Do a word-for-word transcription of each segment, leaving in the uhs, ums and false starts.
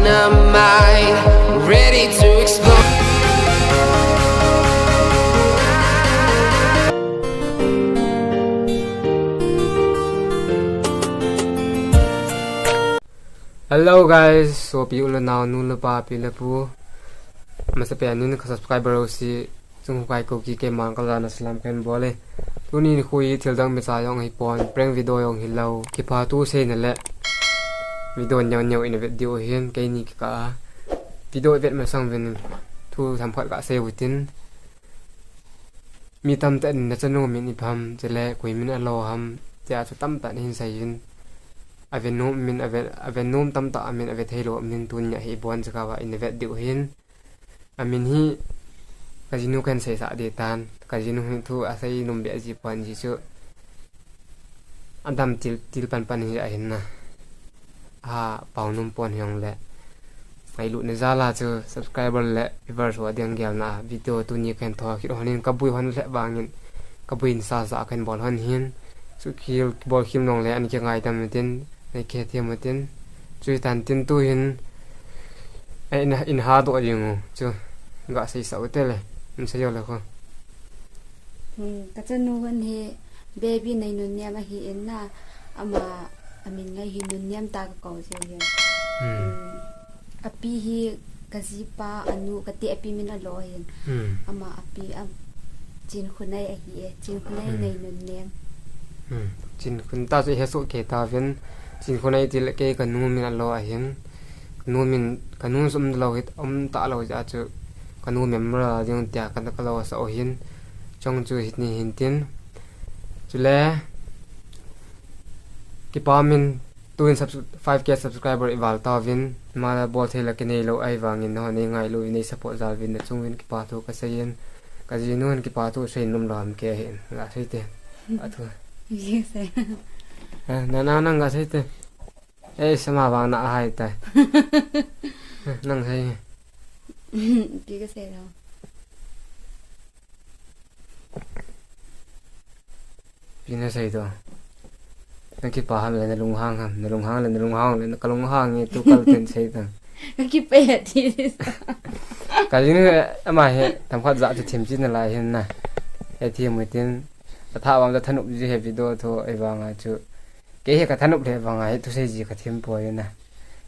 Am I ready to explore? Hello guys, sopi u le nao, nu le pa, pi le pu. Masapen in ka subscriber ho si chung kai ko ki, keiman ka jana salam kahin bol e. Tuni nikho hi thil dang imacha jong ahipon, prank video jong hilou, kipathu seina le video neo neo ina vet diu ahin, keini kikah a. Video ivet masang uvin thu themkhat kasei u hitin. Mi tamtah in nachanu min ipi ham, chule koi min alo ham, tia chu tamtah in ahin sei in. Ave nom min, ave, ave nom tamtah a min, ave theilou min, tunia hi ibon jaka uva ina vet diu ahin. Amin hi kajinu kahin seisah ding tan. Kajinu hi thu asei nom beh ji pon, ji chu adam til, til panpan hi ahin na. Apao nom pon hijongle, ngailutna jal a chu subscriber le viewers ho ding gelna a video tuni kahin tho kit hon in, kaboi hon lheh vangin, kaboi nasa sa kahin bol hon ahin. Chu khel, bol khel nung le ana kingaidam utin, ana kithem utin. Chuti tan tin tuhin, eh, in, in ha doh ding u chu, ga seisah u tele, in sei jo le ko. Hmm, kachanu hon hi Baby Neinunnem ahin na, ama, amin ngai hi Nunnem ta kakou jiu ahi. Hmm. Hmm. Api hi kajipa anu, kateh api min alo ahin. Hmm. Ama api a Chinkhonei ahi e, Chinkhonei. Hmm. Neinunnem. Hmm. Chinkhon ta chu ihe soh kei tauvin, Chinkhonei tile kei kanu min alo ahin. Kanu min, kanu sum lou hit, um talou jeh a chu kanu memorial ding tia ka, kalo sah u ahin. Chung chu hiti hin tin. Chule, kipah in, tuin subs-, five K subscriber ival tauvin, ama bol thei la kinei lou ahivangin, nangho nei ngailu uvin, nei support jal uvin, nachung uvin kipathu kasei in, kajinu hin kipathu sei nom lou ham kei hin, ga sei te. Athu. Ji sei. Eh, na, na, nang ga sei te. Eh, sama vang na hai ta. Nang sei. Ipi kasei lou. Ipi nasei to. Na kipah ham le na lunghang ham. Na lunghang le, na lunghang le, na kalunghang e, tu kal ten sei ta. Kakipah e ti. Kajinu, ama hi, themkhat ja chu thim chi nalai hin na. Hethem u hitin. Atha vang ja thanop ji he video thu, ahivanga chu. Kei hi kathanop le vanga hi thusei ji kathim poi na.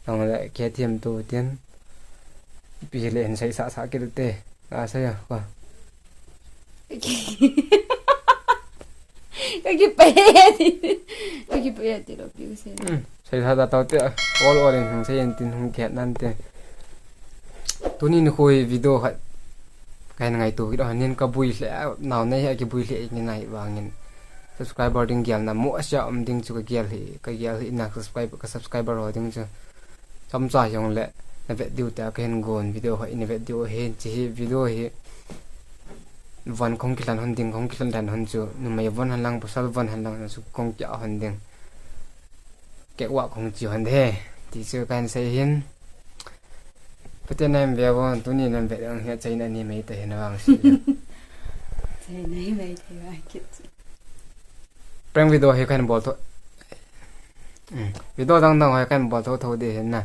Nang le kei thim tu tin. Ipi le hin seisah sah kit u te. Asei a ko. Kakipah e ti. Kakipah e ti lou pi u sei. Hmm. Seisah da tau te. Ol ol in hung sei in tin hung kihet nan te. Tuni nikho hi video khat kahin ngaito kit u ahin, kaboi lheh, nao nei hi akiboi lheh ngen ahivangin. Subscriber ding gelna mo asia um ding chu kagel hi, kagel hi na subscribe, ka subscriber ho ding chu. Chomcha hijongle, na vet diu tia kahin gon video ho, ina vet diu ahin, hiche hi video hi. Von kong kilhen hon ding, kong kilhen lhen hon chu, numei von hen lang, pasal von hen lang, na chu kong kia hon ding. Kek wa kong chi hon de, ti chu kahin sei hin. Pute nem ve vo, tuni nem ve dang hi China ni mei te hin vang si. China ni mei te vang kit. Prank video hi kahin bol tho. Hmm. Video dang dang hi kahin bol tho tho de hin na.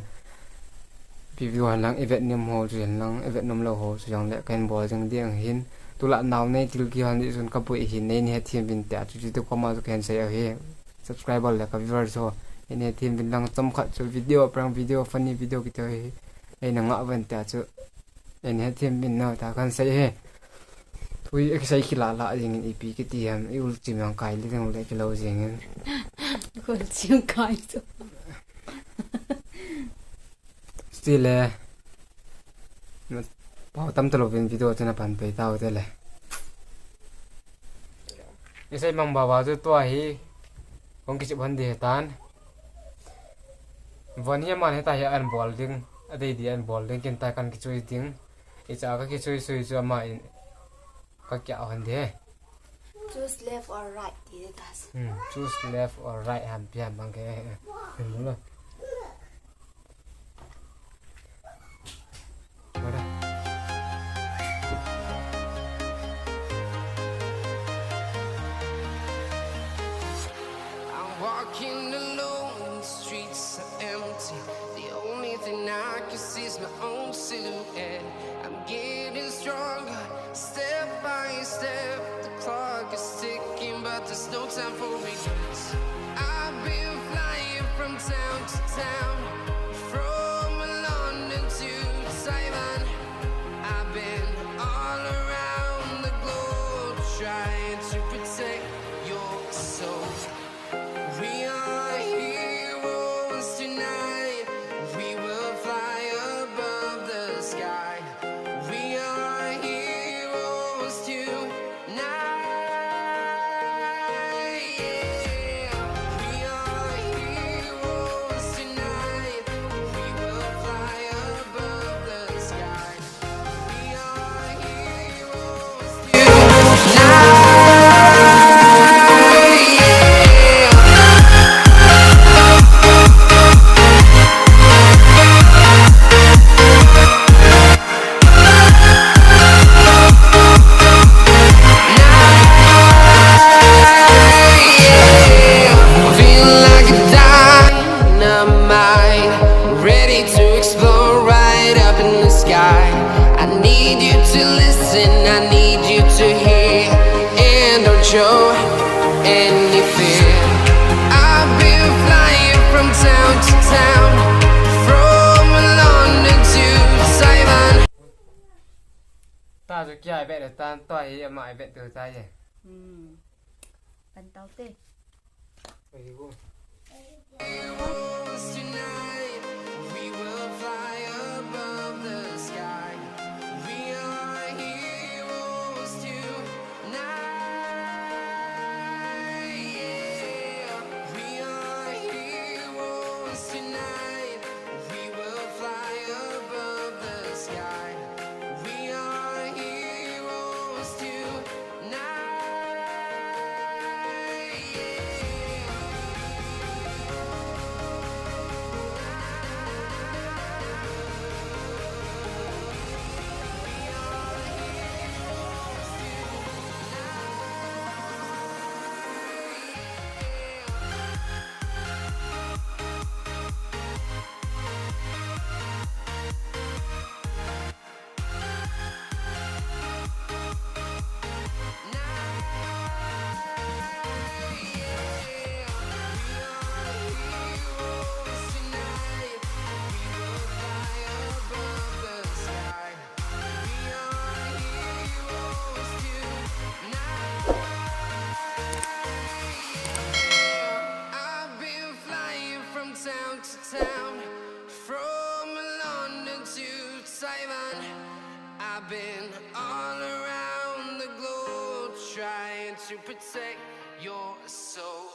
Ipi video hen lang, ivet nom ho chu hen lang, ivet nom lou ho chu jongle kahin bol jing ding hin. Tulai nao nei til kihon di chun kaboi hin, nei nei hethem uvin tia chu, chu tu koma chu kahin sei ahi. Subscriber le ka viewers ho, nei nei hethem uvin lang, chomkhat chu video, prank video, funny video kiti ho hi, nei na ngah uvin tia chu, nei nei hethem uvin na, tia kahin sei ahi. Thui, eh, kisei kila la jing in ipi kiti ham, i ul chim jong kai le jing le kilou jing in. Ul chim kai chu. Still le. Pao tam talou vin video chu na pan pei tau te le. Isei mang baba chu tua hi. Kong kichip hon di tan. Von hi aman hita hi an bol ding. Adei di an bol ding, kin ta kan kichui ding. Icha ka kichui sui chu ama in. Ka kia hon di he. Choose left or right, ti de ta si. Hmm, choose left or right ham pi ham bang ke. Hmm, lo. Wala. I'm walking alone, the streets are empty. The only thing I can see it's my own silhouette. I'm getting stronger, step by step. The clock is ticking, but there's no time for regrets. I've been flying from town to town, from London to Taiwan. I've been all around the globe trying to protect your soul. We are heroes tonight. We will fly above the sky. We are heroes tonight. Yeah. We are heroes tonight. We will fly above the sky. Feel like a dynamite, ready to explode right up in the sky. I need you to listen, I need you to hear, and don't show any fear. I've been flying from town to town, from London to Taiwan. Ta chu kia bet tan to hi ama bet tu ta ye. Hmm. Pan tau te. Heroes tonight, we will fly above the sky. We are heroes tonight, yeah. We are heroes tonight, we will fly above the sky. We are heroes tonight. I've been flying from town to town, from London to Taiwan. I've been all around the globe trying to protect your soul.